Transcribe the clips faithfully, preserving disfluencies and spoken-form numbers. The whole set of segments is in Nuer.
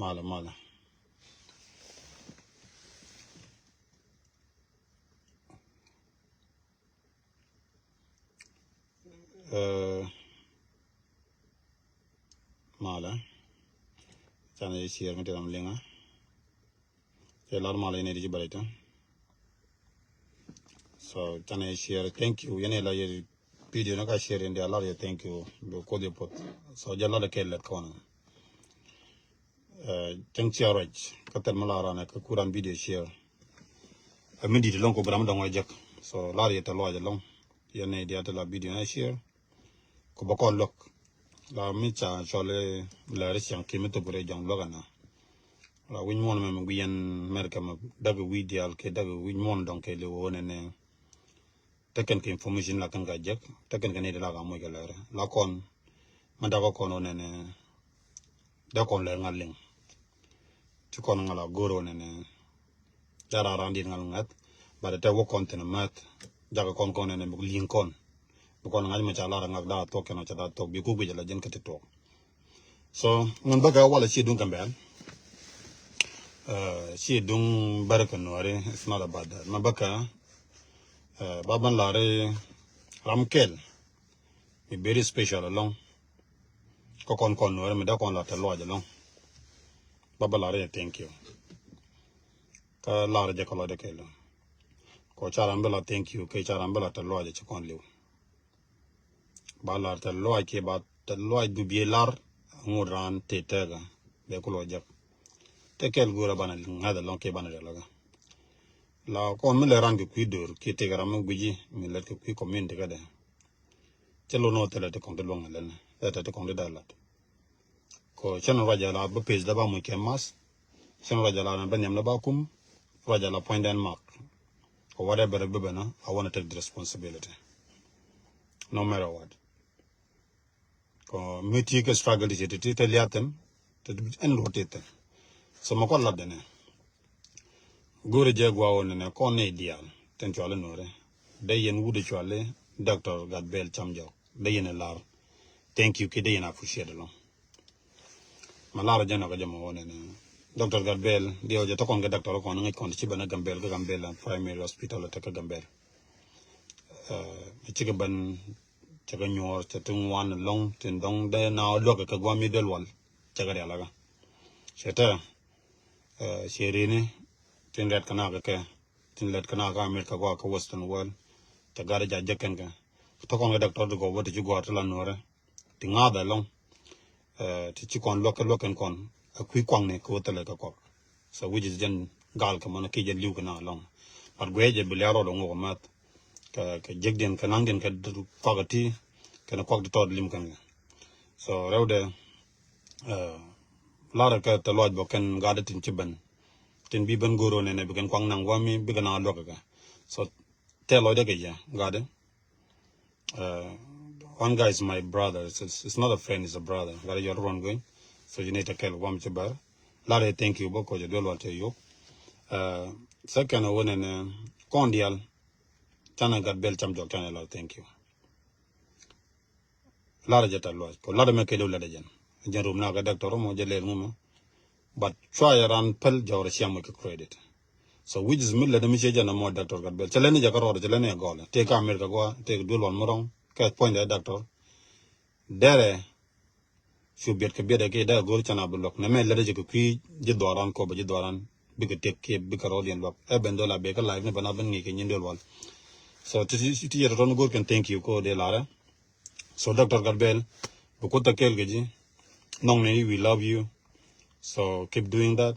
Malɛ, malɛ. Eh, malɛ. Canɛ jɛ share mi ti ram liŋa. Cɛ lar malɛ yɛn ɛ di ji̱ bɛrɛ tɔ. So canɛ jɛ share, thank you. Yɛn ɛ la yɛ video ni ka share yɛn di a lar yɛ, thank you. Bi kuoth yɛ puɔth. So jɛ lar kɛ lɛt kɔn. Eh, cäŋ share ruac kä thil mi la ran ɛ kä kuran video share. Ɛ mi dit lɔŋ ko bi ram dɔŋ ɛ jek. So lar yɛ tɛ luac lɔŋ. Yɛn ɛ di a tɛ la video ni share. Ku bä kɔn luäk. La mi ca cɔl lɛri ciaŋ ki mi thop rɛy jɔŋ luäk ɛna. La wi̱c muɔn mɛ mi gui yɛn America mɛ däk wi̱c diaal kɛ däk wi̱c muɔn dɔŋ kɛ li wä nɛnɛ. Tekɛn kɛ information la kɛn ka jek, tekɛn kɛ ni di la ka moc kɛ lɛri. La kɔn, mɛ dakɔ kɔn wä nɛnɛ. Dee kɔn lɛr ŋa̱ liŋ. Ci kɔn ŋa̱ la go̱r wä nɛnɛ. Dee raa ran dit ŋa̱ ŋa̱th. But te wä kɔn thin mäth. Jakɛ kɔn kɔn nɛnɛ buk liŋ kɔn. Bi kɔn ŋa̱c mɛ ca lar ŋa̱k daa thuɔk kɛn ɔ ca daa thuɔk bi kuk bi jɛ la jɛn kä ti tuɔk. So ŋun bäkä walɛ ci duŋ kɛ bɛl. Eh, ci duŋ bär kɛ nuɔri, it's not about that. Mɛ bäkä, eh, ba ban lari ram kɛl. Mi very special alɔŋ. Kä kɔn kɔn nuɔri mi dee kɔn la tɛ luac alɔŋ. Ba ba lar yɛ thank you. Kä lar jɛ kä lɔcdɛ kɛl. Kɔ ca ram bi la thank you kɛ ca ram bi la tɛ luac ci kɔn liw. Ba lar tɛ luac kiɛ ba tɛ luac du biɛ lar. Ŋut ran tɛ tɛkä bɛ ku lɔ jek. Tɛ kɛl gura banɛ ŋa̱th alɔŋ kiɛ banɛ rialakä. La kɔn mi lɛ ran kɛ kui̱ dör kiɛ tɛk ram mi gui̱ci mi lɛt kɛ kui̱ community kädɛ. Cɛ lon nɔ thilɛ ti kɔŋ ti luɔŋ lɛn lɛ ti kɔŋ ti dalat. Kɔ cɛn ruac ala bä page da ba muc kɛ mas. Cɛn ruac ala na bä nhiam na ba kum. Ruac ala point den mark. Kɔ whatever bi bɛ na, I wanna take the responsibility. No matter what. Kɔ mi ti kɛ struggle ti ti ti liatin. Ti ɛn ruɔ ti thin. So ma kɔ lat dɛnɛ. Go̱o̱ri jɛ gua̱a̱ wä nɛnɛ kɔn ni diaal tin cuali nuɔri. Dee yɛn wut cuali Doctor Gatbel Cam Jɔk. Dee yɛn lar. Thank you ki dee yɛn appreciate alɔŋ. Ma lar jɛ nɔk jɛ ma wä nɛnɛ. Doctor Gatbel diɛ wä jɛ tɔkɔn kɛ doctor kɔn ŋäc kɔn ti ci bɛn a Gambel kä Gambel Primary Hospital te kä Gambel. Eh, cikɛ bɛn cɛ kɛ nyuɔɔr cɛ ti ŋuan lɔŋ tin dɔŋ dee na luäk kɛ guam mi del wal cɛ kɛ rial kä. Cɛ tɛ, eh, cɛ rini tin rɛt kɛ na kɛ kɛ tin lɛt kɛ na kä America gua kä Western world. Cɛ gat ja jek kɛn kɛ tɔkɔn kɛ doctor ti gɔw bä ti ci gɔr ti la nuɔrɛ. Ti ŋa̱th ɛlɔ̱ŋ. Eh, ti ci kɔn luäk kɛ luäk kɛn kɔn a kui̱ kuakni kɛ wä thilɛ kɛ kuak. So which is jɛn gal kɛ mɔnɛ ki jɛ li̱w kɛ na ɛlɔ̱ŋ. But guiɛ jɛ bi liar rɔɔd ŋok ɛ math. Kɛ, kɛ jekdiɛn kɛ naŋdiɛn kɛ kuak ɛ ti kɛn kuak ti tɔɔt lim kɛn kɛ. So rɛwdɛ, eh, larɛ kɛ tɛ luac bɔ kɛn gat tin ci ben. Tin bi ben go̱r wä nɛnɛ bi kɛn kuak naŋ wami bikɛ naŋ luäk kɛ. So tɛ lɔcdɛ kɛ jɛ gat. Uh, one guy is my brother. It's, it's, it's not a friend, it's a brother. Gat yɔr ruɔn gɔny. So you need to kɛl wam ci bär. Larɛ thank you bä kɔc a duel wal cɛ yop. Uh, second a wä nɛnɛ kɔn dial. Canɛ Gatbel Cam Jɔk canɛ lar thank you. Larɛ jɛ ta luac kɔ larɛ mɛ kɛ dee wä lat a jɛn. Jɛn rum na kɛ doctor mɔ jɛ lɛl ŋumɛ. But cua yɛ ran päl jɔwrɛ cia moc kɛ credit. So which is mi lät mi cie jɛn amɔ Doctor Gatbel cɛ lɛni jɛ kä rɔɔdɛ cɛ lɛni jɛ gɔlɛ tëë kä America gua tëë duel wan mi rɔŋ kɛ puɔ̱nydɛ doctor. Derɛ cu biɛt kɛ biɛt ɛ kiɛ dee go̱r can a bi luäk nɛ mɛ lät jɛ kɛ kui̱ ji̱ dhuaran kɔ bɛ ji̱ dhuaran bikɛ tëk kiɛ bikɛ rɔɔdiɛn luäk ɛ ben dhol a bek kä live ni ben a ben ŋi̱i̱c kɛ nyin duel wal. So ti ti ti yɛ tɔtɔn go̱r kɛn thank you ko dee larɛ. So Doctor Gatbel bi kuth a kɛl kɛ ji̱. Nhɔkni, we love you. So keep doing that.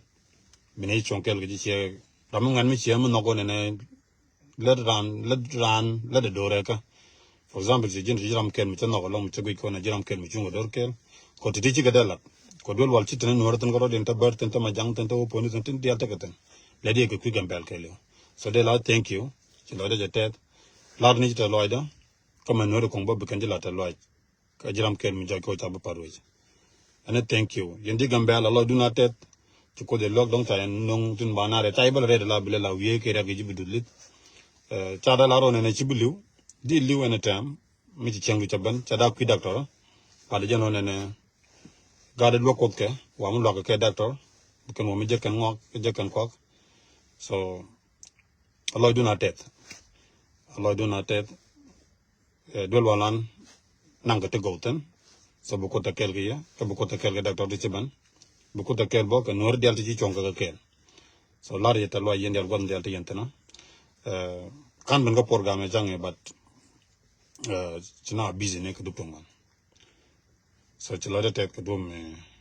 Bi ni cuɔ̱ŋ kɛl kɛ ji̱ ciɛ ram mi ŋuɛn mi ciɛ mi nhɔk wä nɛnɛ. Lät ran lät ran lät a do̱rɛ kä. For example ci ji̱n ci ji̱ ram kɛl mi cä nhɔk alɔŋ mi cä guic kɔn a ji̱ ram kɛl mi cuŋ kɛ do̱r kɛl. Kɔ ti ti ci kɛ dee lat kɔ duel wal ci tini nuɔr thin kɛ rɔt in te bär thin te ma jaŋ thin te wä poni thin tin dial te kɛ thin. Lät yɛ kɛ kui̱ Gambɛl kɛl yɛ. So dee la thank you. Ci lɔcdä jɛ tɛth. Lar ni ci te lɔcdä. Kä mɛ nuɔri kɔŋ bä bi kɛn ji̱ la tɛ luac. Kä ji̱ ram kɛl mi jɔc kɛ wä ca bi pat wec. Ɛn ɛ thank you yɛn ji̱ Gambɛl a lɔcdun a tɛth. Ci kuoth yɛ luäk dɔ̱ŋ ca yɛn no̱ŋ tin ba na rɛt ca yɛ bä la rɛt la bi lɛ la wiee kɛ rɛk kɛ ji̱ bi dut lith. Eh, ca da la rɔ nɛnɛ ci bi li̱w di li̱w ɛn ɛ tɛm. Mi ci cieŋdu ca ben ca da kui̱ doctor. Bat jɛ nɔ nɛnɛ. Gat luäk kuoth kɛ wa mi luak kɛ doctor. Kɛn wä mi jek kɛn ŋɔk, jek kɛn kɔk. So a lɔcdun a tɛth. A lɔcdun a tɛth. Duel walan naŋ kɛ ti gɔw thin. So bi kuth a kɛl kɛ yɛ, kɛ bi kuth a kɛl kɛ doctor ti ci ben. Bi kuth a kɛl bɔ kɛ nuɔr dial ti ci cuɔŋ kɛ kɛ kɛl. So lar yɛ tɛ luay yɛn dial guath dial ti yɛn thin. Kan ben kɛ program ɛ jaŋ ɛ, but ci na busy ni kɛ dup tuŋ man. So ci lɔcdä tɛth kɛ duɔm,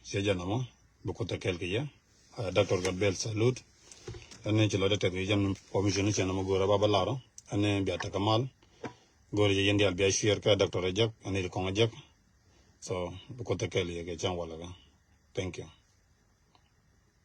ci jɛ namɔ bi kuth a kɛl kɛ yɛ. Doctor Gatbel salute. Ɛn ni ci lɔcdä tɛth kɛ jɛn information ni cɛ namɔ go̱o̱rä ba ba larɔ. Ɛn ni bia tekɛ mal. Go̱o̱rä jɛ yɛn dial bia share kɛ doctor a jɛk, ɛn ni kɔŋ a jɛk. So bi kuth a kɛl yɛ kɛ cɛn walɛ kɛ. Thank you.